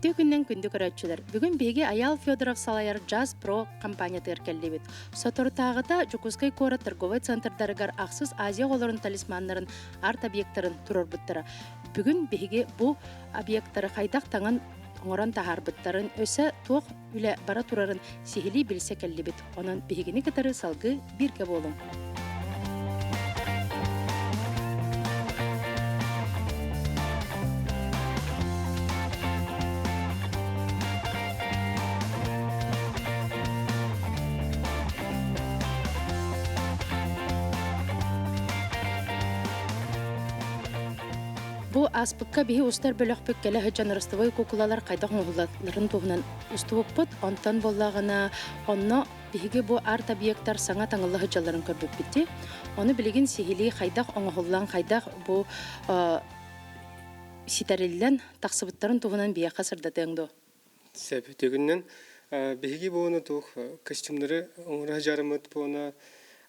Үтүө күннэн күндү көрөөччүлэр! Бүгүн биһиги Айаал Федоров салайар Jazz Pro компаниятыгар кэллибит. Соторутааҕыта Дьокуускай куорат торговай центрдарыгар ахсыс Азия оҕолорун талисманнарын арт-объектарын туруорбуттара. Бүгүн биһиги бу объектары хайдах таҥан оҥорон таһаарбыттарын, өссө туох үлэ бара турарын сиһилии билсэ кэллибит. Онон биһигини кытары салгыы бииргэ буолуҥ. Бу ааспыкка биһи устар бөлөхпүт кэлэ сылдьан ростовой куукулалар хайдах оҥоһуллалларын туһунан устубуппут. Онтон буоллаҕына, онно Биһиги бу арт-объектар саҥа таҥылла сылдьалларын көрбүппүт дии. Ону билигин сиһилии хайдах оҥоһуллан, хайдах бу ситэриллэн тахсыбыттарын туһунан биһиэхэ сырдатыаҥ дуо? Сөп. Үтүгүнэн биһиги буону туох костюмнары оҥоро сылдьарыммыт буона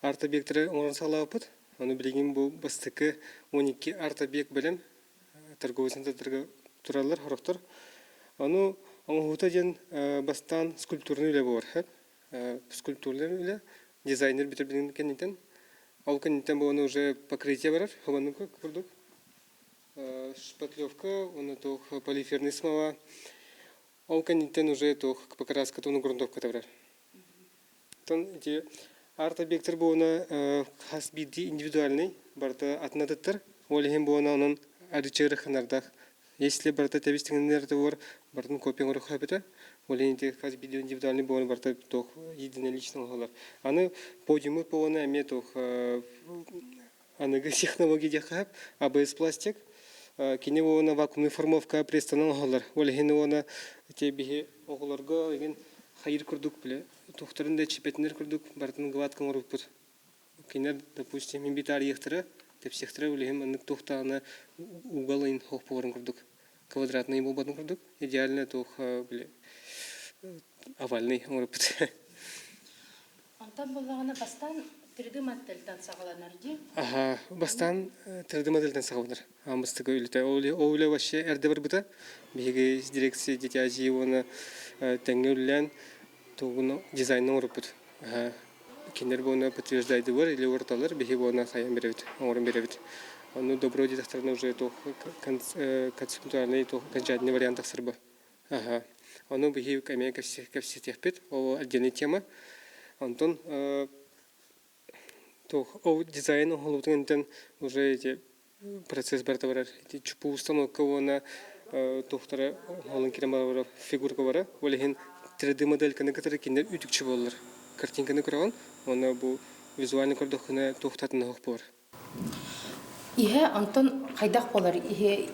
арт-объектары оҥорон саҕалаабыппыт. Ону билигин бу бастакы 12 арт-объект бэлэм торговый центрдарга тураллар сорохтор. Ону оҥоһуута диэн бастаан скульптурнай үлэ буолар сөп. Скульптурнай үлэ дизайнер бүтэрбитин кэнниттэн ол кэнниттэн буолан уже покрытие барар хабаннык курдук шпатлевка уонна туох полиферный смола ол кэнниттэн уже туох покраската уонна грунтовката барар. Оттон ити арт-объектар буолуна хас биирдии индивидуальный барыта атын атыттар. Ол иһин буолуна онон арычыыры ханардах. Если барыта тэбис тэҥнэнэр буолар, барытын копия оҥоруохха эбитэ. Ол иһин ити хас биирдии индивидуальный буолан барыта туох единолично оҥоһуллар. Аны подиуму буолуна эмиэ туох аныгы технология диэххэ сөп. АБС пластик. Кини уонна вакуумный формовка пресстанан оҥоһуллар. Ол иһин уонна ити биһи оҕолорго игин хайыр курдук биле тухтарын да чипетинер курдук барытын гладко оҥорбуппут. Кинилэр, допустим, инвентарь тэпсиэхтэрэ үлэһим маннык туохтаҕына угол ыйын хоох буоларын курдук квадратный буолбатын курдук идеально туох били овальный оҥорбуппут. Онтон буллаҕына бастаан 3D модельтан саҕаланар дии. Аха, бастаан 3D модельтан саҕаланар. Аан бастакы үлэтэ. Ол үлэ вообще эрдэ барбыта. Биһиги дирекция Дети Азии уонна тэҥҥэ үлэлээн тугуну дизайны оҥорбуппут. Кинилэр буона подтверждайдылар или ураталар, биһи буона хайан беребит, оҥорон беребит. Ону добро диэтэхтэринэ уже туох концептуальный туох окончательный вариант тахсар Аха. Ону биһи эмиэ кэпсэтиэхпит. Ол отдельная тема. Онтон туох ол дизайн оҥоһуллубутун кэнниттэн уже эти процесс барыта барар. Ити чупу установка уонна туохтара оҥоһуллан киирэн барар фигурка бара. Ол иһин 3D модельканы кытары кинилэр үтүкчү буолаллар. Картинканы көрөҕүн уонна бу визуально көрдөххүнэ туохтатын оһох буолар. Иһэ онтон хайдах буолар? Иһэ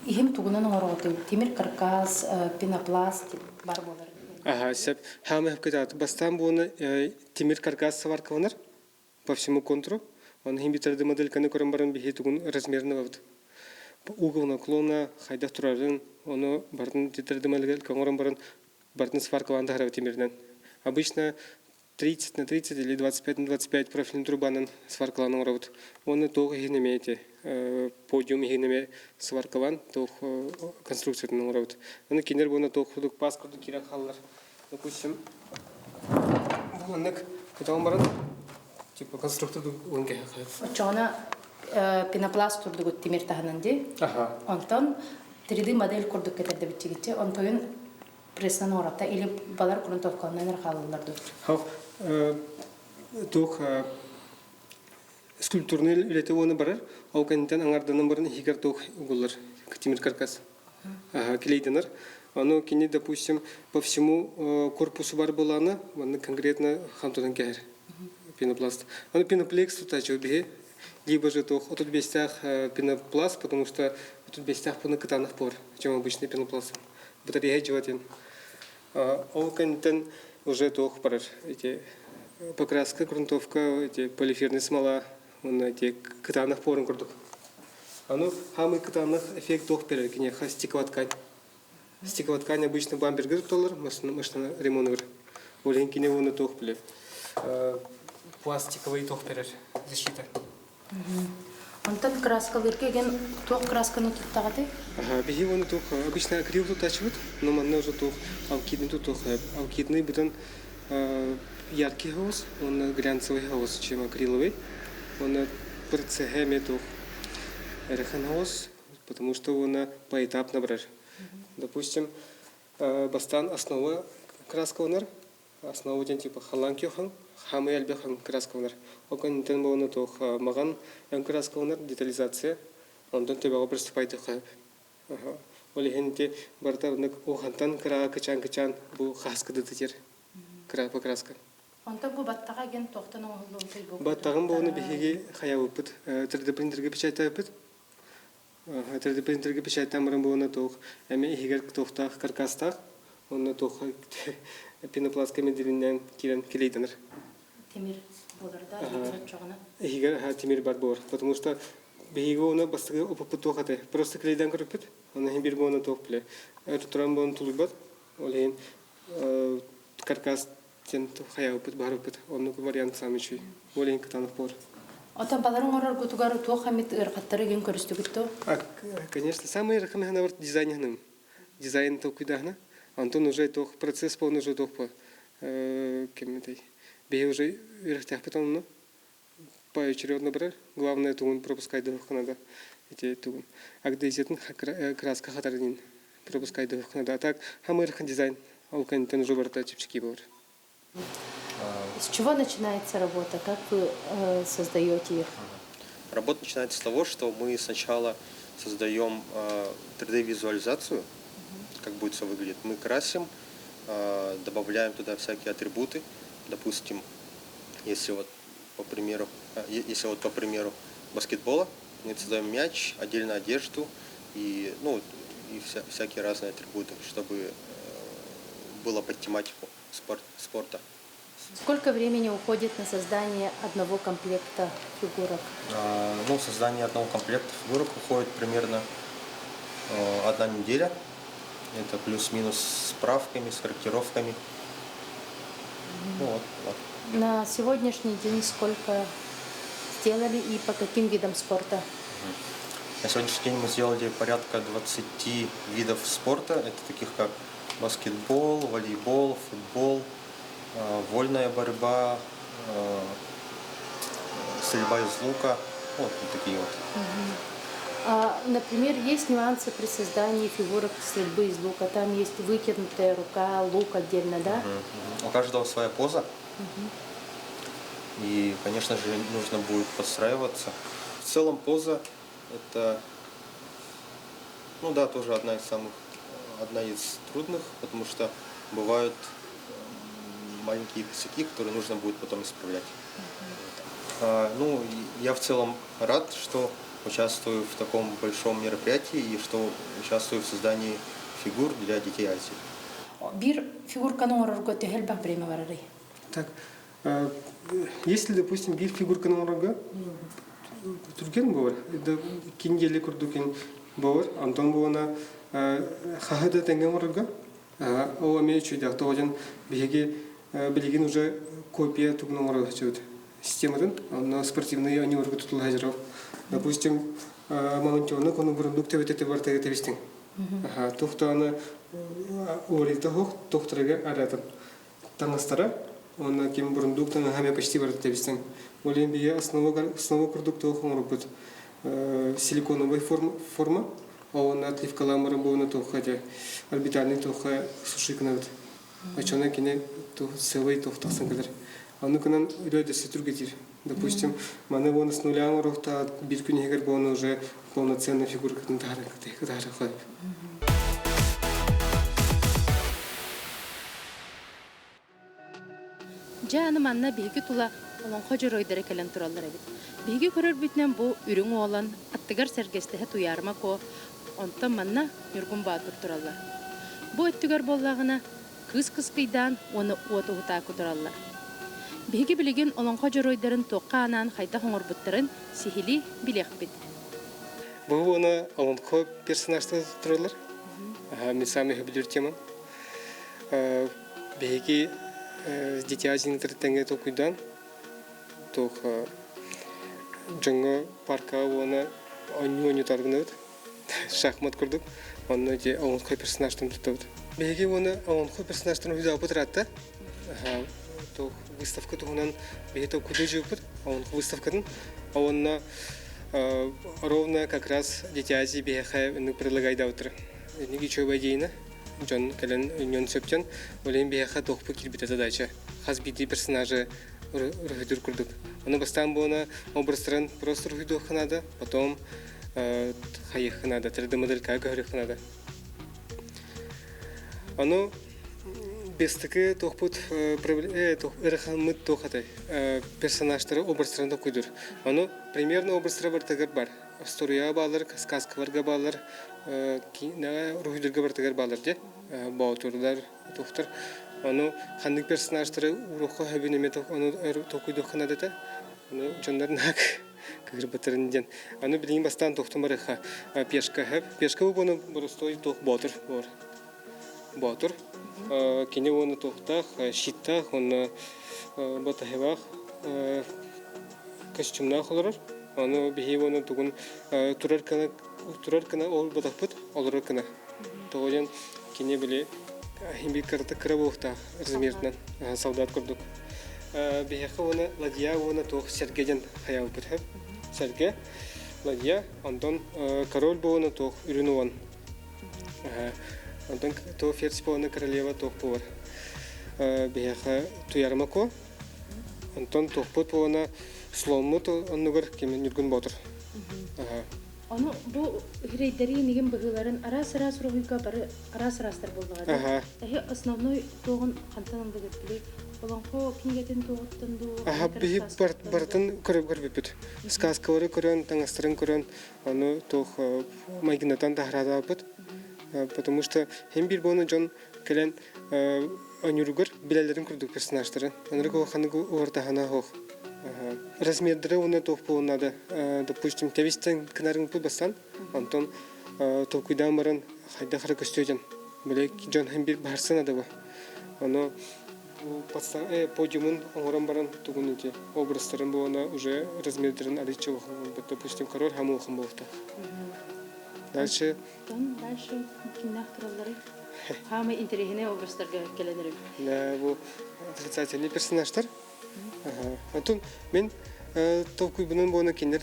иһин тугунан оҥороҕутуй? Тимир каркас, пенопласт бар буолар. Аха, сөп. Хаамы кытаат. Бастаан буону тимир каркас сваркаланар по всему контуру. Он иһин битерди модельканы көрөн баран биһи тугун размерын ылабыт. Угол наклона хайдах турарын, ону бартын титерди моделька оҥорон баран бартын сваркалаан таһарабыт тимиринэн. Обычно 30 на 30 или 25 на 25 профильный трубанан сваркалаан оҥоробут. Уонна туох иһин эмиэ ити подиум иһин эмиэ сваркалаан туох конструкциятын оҥоробут. Аны кинилэр буона туох курдук паас курдук киирэн хааллар. Допустим, бу маннык көтөҕөн баран типа конструктор уон кэһэ Оччоҕуна пенопласт турдугут тимир таһынан дии. Аха. Онтон 3D модель курдук кэтэрдибитчигитчи. Онтойун прессынан оҥоротто или балар грунтовканан эрэ хаалаллар дуу? Хох туох скульптурный үлэтэ уону барар, ол кэнниттэн аҥарданан баран иһигэр туох угуллар тимир каркас клейденер. Ону кини, допустим, по всему корпусу бар буланы, манны конкретно хантутан кэһэр пенопласт. Аны пеноплекс тутаачы биһи либо же туох 35-тээх пенопласт, потому что 35-тээх пуны кытаанах буолар, чем обычный пенопласт. Батарея дьыбатын. Ол кэнниттэн уже туох барар эти покраска, грунтовка, эти полиферный смола уонна эти кытаанах порун курдук. Аны хаамый кытаанах эффект туох берер киниэхэ стеклоткань. Стеклоткань обычно бампергер тутталлар, машина ремонтыгар. Ол иһин кини уонна туох билэр пластиковый туох берер защита. Онтон краскалыырга ген туох красканы туттаҕытый? Ага, биһи оны туох обычно акрил тутааччыбыт, но манна уже туох алкидный тутуох алкидный бутан яркий хаос, уонна глянцевый хаос, чем акриловый. Уонна процеһэ эмиэ туох ыарахан хаос, потому что уонна поэтапно барар. Допустим, бастаан основа краскаланар, основа диэн типа халаан киохан, хамый элбэх краскаланар. Ол кэнниттэн буолана туох маҕан өҥ краскаланар, детализация, онтон төбөҕө приступайдыхха ол иһин ити барыта оннук уохантан кыраҕа кычаан-кычаан бу хааскыдытытер покраска. Онтон бу баттаҕа ген туохтан оҥоһуллубутуй бу? Баттаҕын буолуну биһиги хайабыппыт 3D принтергэ печатьтаабыппыт. 3D принтергэ печатьтаан баран буолуна туох эми иһигэр туохтаах каркастаах онно туох пенопластка медилиннээн киирэн клейданар. Тимир буолар да оччоҕуна? Иһигэр тимир бар буолар, потому что биһиги оны бастакы опыппыт туох этэй? Просто клейдан көрүппүт. Оны иһин бир буона туох биле. Туран буон тулуйбат. Ол иһин каркас диэн хайаабыппыт, баһарбыппыт. Оннук вариант самый үчүгэй. Ол иһин кытаанах буолар. Отон баларын оҥороргутугар туох эмит ыарахаттары игин көрүстүгүт дуо? Конечно, самый ыарахан дизайн дизайн толкуйдаһына. Антон уже туох процесс полный уже туох по кемметей. Биһи уже үрэхтээхпит онно поочередно барар. Главное тугун пропускайдыахха Эти тугун. Агдезиятын краска хатарынин пропускайдыахха надо. А так хамырхан дизайн ол кэнниттэн уже барыта чэпчэки буолар. С чего начинается работа? Как вы создаете их? Работа начинается с того, что мы сначала создаем 3D-визуализацию, как будет все выглядеть. Мы красим, добавляем туда всякие атрибуты. Допустим, если вот по примеру баскетбола, мы создаем мяч, отдельно одежду и, ну, и всякие разные атрибуты, чтобы было под тематику спорта. Сколько времени уходит на создание одного комплекта фигурок? Ну, создание одного комплекта фигурок уходит примерно одна неделя. Это плюс-минус с правками, с корректировками. Ну, вот, вот. На сегодняшний день сколько сделали и по каким видам спорта? На сегодняшний день мы сделали порядка 20 видов спорта. Это таких как баскетбол, волейбол, футбол, вольная борьба, стрельба из лука. Вот такие вот. А, например, есть нюансы при создании фигурок стрельбы из лука. Там есть вытянутая рука, лук отдельно, да? У каждого своя поза. И, конечно же, нужно будет подстраиваться. В целом поза это, ну да, тоже одна из трудных, потому что бывают маленькие косяки, которые нужно будет потом исправлять. Ну, я в целом рад, что участвую в таком большом мероприятии и что участвую в создании фигур для детей Азии. Биир фигурканы оҥорорго төһө элбэх время барарый? Так, если, допустим, биир фигурканы оҥорорго түргэн буолар, кингели курдукин буолар, онтон буолана хаһы да тэҥҥэ оҥорорго, ол эмиэ үчүгэй тоҕо биһиги билигин уже копия тугун оҥоро систематын, онно спортивный оҥорго тутулла сылдьар. Допустим, мамонтенок, ону бурундук төбөтө бартыга тэбистиҥ. Тухтааны уорита хух тухтарыга аратын таҥастара, онно ким бурундук таҥаһа почти барыта тэбистиҥ. Ол бие основа курдук туох оҥорбут силиконовый форма, онно отливкаламыры буону туохха орбитальный туохха сушикнабыт. Очона кини целый туох тахсан кэлэр. Аны кынан үлэ дөссө түргэтиир. Допустим, маны буону с нуля оҥоруохта биир күн иһигэр буону уже полноценная фигуркатын таһара таһара Дьэ аны манна биһиги тула олоҥхо дьоруойдара кэлэн тураллар эбит. Биһиги көрөрбүтүнэн бу Үрүҥ Уолан аттыгар сэргэстэһэ Туйаарыма Куо, онтон манна Ньургун Боотур тураллар. Бу өттүгэр буоллаҕына Кыыс Кыскыйдаан уонна Уот Уһутаакы тураллар. Биһиги билигин олоҥхо дьоруойдарын туохха анаан хайдах оҥорбуттарын сиһилии билиэхпит. Бу уона олоҥхо персонажтар тураллар. Мин саамай сөбүлүүр темам. Биһиги Дитя тэҥҥэ толкуйдаан туох Дьоҥҥо паркаҕа уонна оонньуу оонньутар гынабыт. Шахмат курдук. Онно ити оҥхой персонажтарын туттабыт. Биһиги уонна оҥхой персонажтарын уйдаабыт ыраатта. Выставка туһунан биһи толкуйдуу жыыппыт. Оҥхой выставкатын. Онно ровно как раз Дети Азии биһиэхэ предлагайдаабыттара. Инник үчүгэй идеяны дьон кэлэн өнньүөн сөптөн. Ол иһин биһиэхэ туохпут киирбитэ задача. Хас биирдии персонажы уруһуйдуур курдук. Ону бастаан буона образтарын просто уруһуйдуохха наада, потом хайыахха наада, 3D-моделькаҕа көһөрүөххэ наада. Ону бестыки туохпут ырахаммыт туох этэй персонажтары образтарын токуйдур. Ону примерно образтара бартыгар бар. Историяҕа бааллар, сказкаларга бааллар, уруһуйдурга бартыгар бааллар дьэ. Боотурлар, туохтар. Ону ханнык персонажтары уруохха хөбүн эмиэ ону толкуйдуохха наада этэ. Ону дьоннор наак кыырбыттарын диэн. Аны билигин бастаан туохтан барыахха пешка хөп. Пешка бу буону боростуой туох боотур буолар. Боотур. Кини уонна туохтаах, щиттаах уонна батаһылаах костюмнаах олорор. Ону биһи уонна тугун турар кына турар кына ол батахпыт олорор кына. Тоҕо диэн кини били биир кырата кыра буолуохтаах размерынан солдат курдук. Биһиэхэ уонна ладья уонна туох сэргэ диэн хайаабыппыт сөп. Сэргэ, ладья, онтон король буолуна туох үрүн уон. Онтон туох ферзь буолуна королева туох буолар. Биһиэхэ туйарыма ко. Онтон туохпут буолуна сломмут оннугар кими Ньургун Боотур. Ону бу үһүрэйдэри инигин быһыыларын араас-араас уруһуйга бары араас-араастар буоллаҕа дии. Эһи основной туоҕун хантан ыллыгыт били олоҥхо кинигэтин туоҕуттан дуу? Аха, биһи барытын көрө көрбүппүт. Сказкалары көрөн, таҥастарын көрөн, ону туох майгынатан таһараатаабыт. Потому что һин биир буону дьон кэлэн ойнууругар билэллэрин курдук персонажтары. Анырык ханнык уортаһана суох. Размердары уонна туох буолуон наада. Допустим, тэбистэн кынарыҥ бастан, онтон толкуйдаан баран хайдах эрэ көстүө дьон. Били дьон һин биир баһарсан ада бу. Ону подиумун оҥорон баран тугун ити образтарын буолана уже размердарын арыйчы улахан допустим, король хам улахан буолта. Дальше Дальше кимнээх туралларый? Хаамай интэриэһинэй образтарга кэлэн эрэбит. Да, бу отрицательный персонажтар. Онтон мин толкуйбунан буона кинилэр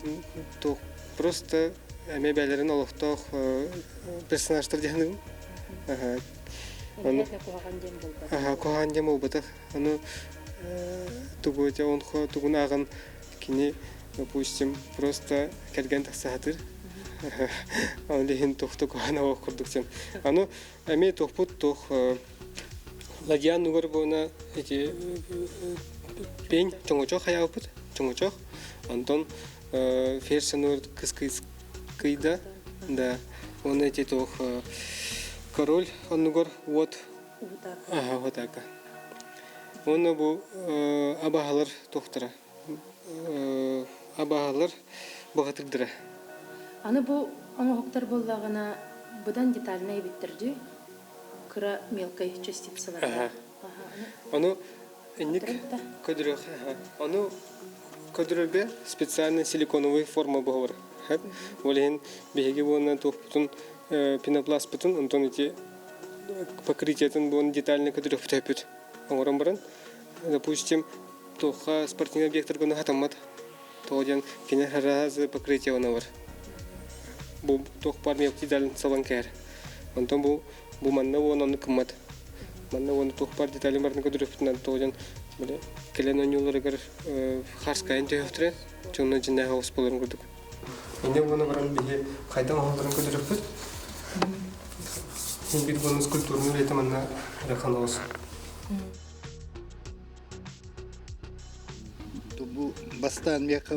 просто эмиэ бэйэлэрин олохтоох персонажтар диэхиним. Ону куһаҕан диэн буолбатах. Куһаҕан диэн буолбатах. Ону тугу онхо тугун ааҕан кини, допустим, просто кэргэн тахсаатыр. Ол иһин туох куһаҕан оҕо курдук сен. Аны эмиэ туохпут туох ладьян нугар буона эти пень чоҥочох хайаабыт чоҥочох. Онтон ферсенур кыс кыс кыйда да он эти туох король оннугар уот Аха, вот Уонна бу абаһалар туохтара абаһалар баҕатырдара. Аны бу оҥоһуктар буоллаҕына быдан детальнай эбиттэр дии. Кыра мелкай частицаларга. Ону инник көдүрөх ону көдүрөргө специальный силиконовый форма буолар. Ол иһин биһиги буонна туохпутун пенопластпытын онтон ити покрытиетын буон детально көдүрөхпүт оҥорон баран допустим туохха спортивный объекттарга хатаммат тоҕо диэн кини разы покрытие бар бу туох бар мелкий деталь салан кээр онтон бу бу манна уон онну кыммат манна уон туох бар деталин барын көдүрөхпүтүнэн тоҕо диэн бile кэлэн ойууларыгар харскайын төһөхтөрө чонно дьиннээх оҕус болорун курдук Инде уону баран биһи хайдан оһоллорун көдөрөкпүт. Син бир бонус культурный үлэтэ манна ырахан оҕус. Бу бастаан миэхэ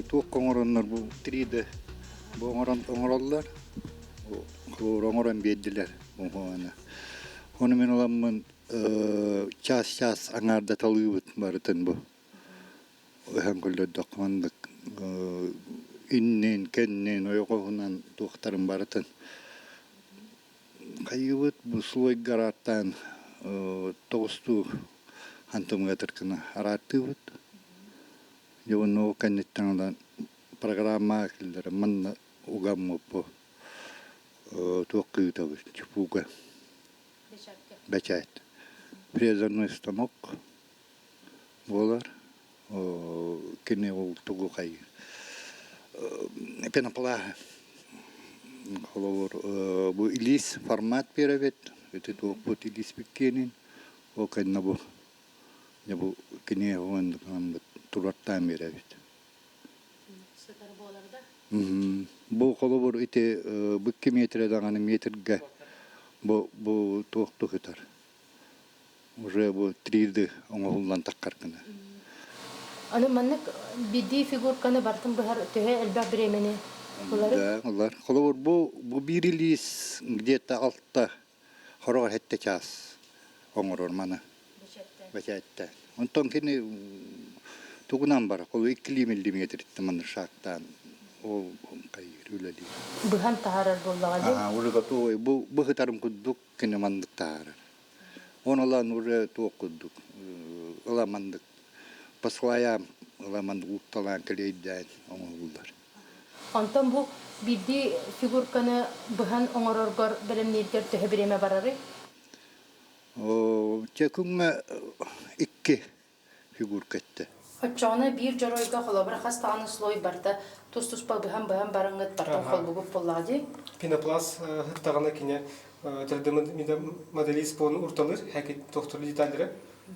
туох оҥороннор бу 3D бу оҥорон оҥороллор. Оҥорон биэрдилэр. Ону мин ыламмын час-час аҥаардаталыыбыт барытын бу. Ыһан көрдөрдөххө маннык иннин, кэннин, ойоҕоһунан туохтарын барытын хайыыбыт бу слойга араартаан тоҕустуу хантымыгатыр гына араартыыбыт. Дьэ уонна ол кэнниттэн ылан Программа киллэрэ манна угаммыт бу туох кыытабыт чупууга бэчээт. Фрезерный станок буолар. Кини ол тугу хайыыр пеноплаһы холобур бу илиис формат биэрэбит ити туохпут илииспит киэнин ол кэннэ бу дьэ бу кини турартаан биэрэбит. Сытар буолар да? Бу холобур ити бу 2 метрэ даҕаны метргэ бу бу туох туһутар уже бу 3D оҥоһуллан таххар гына. Аны маннык биирдии фигурканы бартын быһар төһө элбэх бириэмэни ылары? Да, ылар. Холобур бу бу биир илиис где-то алта хороҕор сэттэ чаас оҥорор маны бэчээттээн. Онтон кини тугунан бар, холу иккилии миллиметриттэн манна шаактаан ол хайыыр үлэлиир. Быһан таһаарар буоллаҕа дии. Аха, уже готовый. Бу быһытарым курдук кини маннык таһаарар. Он ылан уже туох курдук ыла маннык по слоям ыла маннык укталаан кэлиэйдээн оҥоһуллар. Онтон бу биирдии фигурканы быһан оҥороргор бэлэмнииргэр төһө бириэмэ барарый? Чэ күҥҥэ икки фигурка эттэ. Оччоҕуна биир дьоруойга холобура хас даҕаны слой барыта тус-туспа быһан-быһан бараҥҥыт бартан холбугут буоллаҕа дии? Пенопласт ыттаҕына кини 3D моделист буолан урталыыр, хэки тохтор деталлары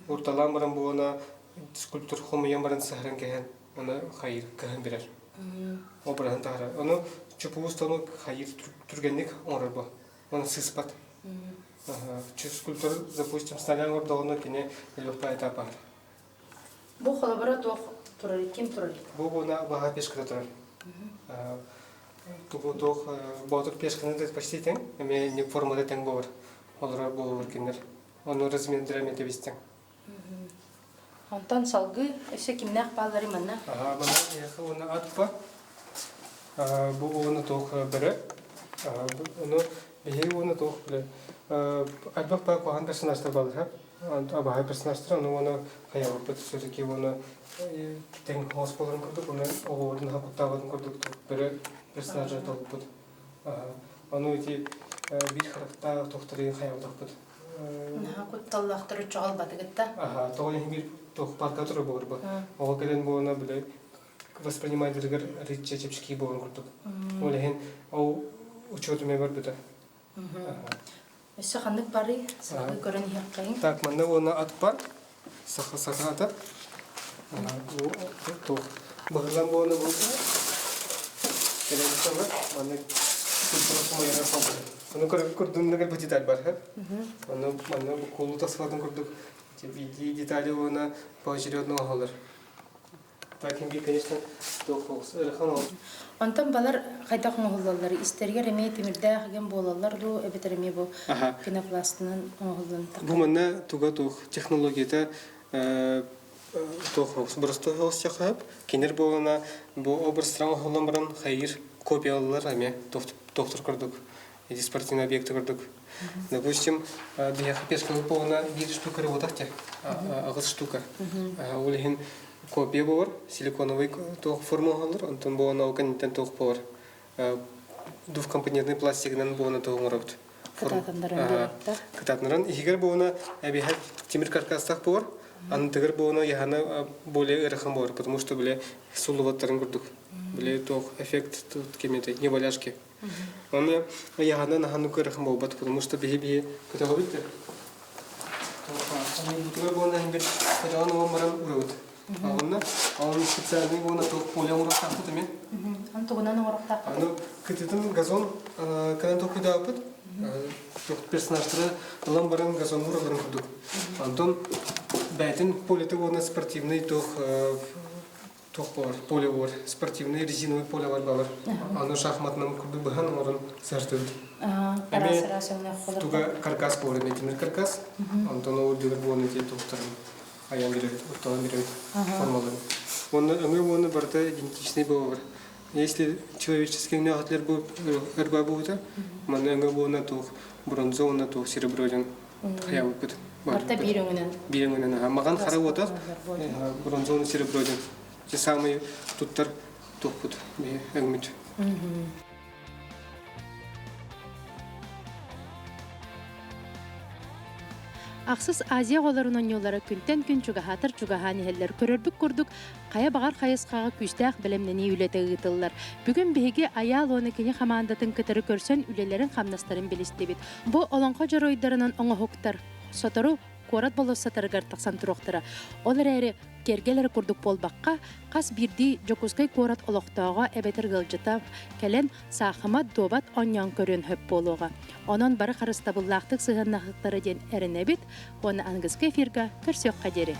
урталаан баран буолана скульптор хомуйан баран сыһаран кэһэн аны хайыр кыһан берер. Обраһын таһарар. Ону чупуус тону хайыр түргэнник оҥорор бу. Оны сыспат. Скульптор, допустим, снаряд оҥордоҕуна кини элбэх этап баар. Бу холобура туох турар, ким турар? Бу буна баһа пешкада турар. Тугу туох боотур пешканы почти тең, эме не формада тең болор. Олорор болор кинер. Ону размердер эме тебистең. Онтон салгыы өссө кимнээх баалларый манна? Аха, манна эһиэхэ уонна ат ба. Бу уонна туох бөрө. Ону биһиги уонна туох билэ. Альбах ба куһаҕан персонажтар бааллар. Абаһай персонажтар, ону уонна хайабыппыт все-таки уонна тэҥ хоос буоларын курдук, уонна оҕолорун наһаа куттаабатын курдук бөрө персонажа толкуппут. Ону ити биир харахтаах туохтарын хайабытахпыт. Наһаа кутталлаахтар оччоҕо албатыгыт да? Аха, тоҕо иһин биир туох парка турар буолар бу. Оҕо кэлэн буолана бile воспринимателигэр риччэ чэпчэки буолан курдук. Ол иһин ол учуотуме барбыта. Өссө ханнык барый? Салгыы көрөн иһиэххэйиҥ. Так, манна уонна ат бар. Саха саха ата. Туох быһылан буолана бу кэлэн манна культура хомуйара холбута. Ону курдуннук бу деталь бар Ону манна кулу тасфатын курдук биирдии детали уонна поочередно оһолор. Так инби, конечно, ыарахан ол. Онтон балар хайдах оҥоһуллаллар? Истэригэр эмиэ тимирдээх иген буолаллар дуу, эбэтэр эмиэ бу пенопластынан оҥоһуллан Бу манна туга туох технологията туох боростуой оҕус кинер буолана бу образтаран оһоллон баран хайыр копиялалар эмиэ доктор курдук эти спортивный объекты курдук. Допустим, биһиэхэ пешканы буолуна биир штука работах те, аҕыс штука. Ол иһин копия буолар, силиконовый туох форма оҥоһуллар, онтон буолан ол кэнниттэн туох буолар двухкомпонентный пластигынан буолана туох оҥоробут. Кытаатаннаран Кытаатаннаран иһигэр буолана эбиһэ тимир каркастаах буолар, андыгыр буолана яһана более ыарахан буолар, потому что биле суллубаттарын курдук. Биле туох эффект тут кемети, не валяшки. Оны ыйаһанан аһан көрөхм буолбат, потому что биһи-биһи көтөҕөбүт да. Бутугар буолан бир көтөҕөн уон баран урабыт. Онно он специальный буона туох поле оҥоруохтаахпыт эмиэ. Ан тугунан оҥоруохтаахпыт? Аны кытытын газон кынан толкуйдаабыт. Персонажтары ылан баран газон ураларын курдук. Антон бэйтин полеты уонна спортивный туох туох буолар, поле буолар, спортивный резиновый поле бар. Аны шахматынан курдук быһан оҥорон сыһартыбыт. Араас араас өҥнөөх болар. Туга каркас буолар, эмиэ тимир каркас. Онтон ол үрдүгэр буолан ити туохтарын айан беребит, оттоон беребит формаларын. Уонна өҥө уонна барыта идентичный буолар. Если человеческий өҥнөөх бу ырба буолута, манна өҥө буолна туох бронза уонна туох серебро диэн хайабыппыт. Барта биир өҥүнэн. Биир өҥүнэн. Маҕан хара уотах, бронза уонна серебро диэн. Те самые туттар Тухпут өҥмүт. Ахсыс Азия оҕолорун оонньуулара күнтэн күн чугаһаатар чугаһаан иһэллэр. Көрөрбүт курдук, хайа баҕар хайысхаҕа күүстээх бэлэмнэнии үлэтэ ыытыллар. Бүгүн биһиги Айаал уонна кини хамаандатын кытары көрсөн үлэлэрин-хамнастарын билистибит. Бу олоҥхо дьоруойдарынан оҥоһуктар сотору куорат болуоссатарыгар тахсан туруохтара. Ол эрээри киэргэл эрэ курдук буолбакка, хас биирдии Дьокуускай куорат олохтооҕо эбэтэр ыалдьыта кэлэн саахымат, дуобат оонньоон көрүөн сөп буолуоҕа. Онон бары харыстабыллаахтык сыһыаннаһыахтара диэн эрэнэбит уонна аныгыскы эфирга көрсүөххэ диэри.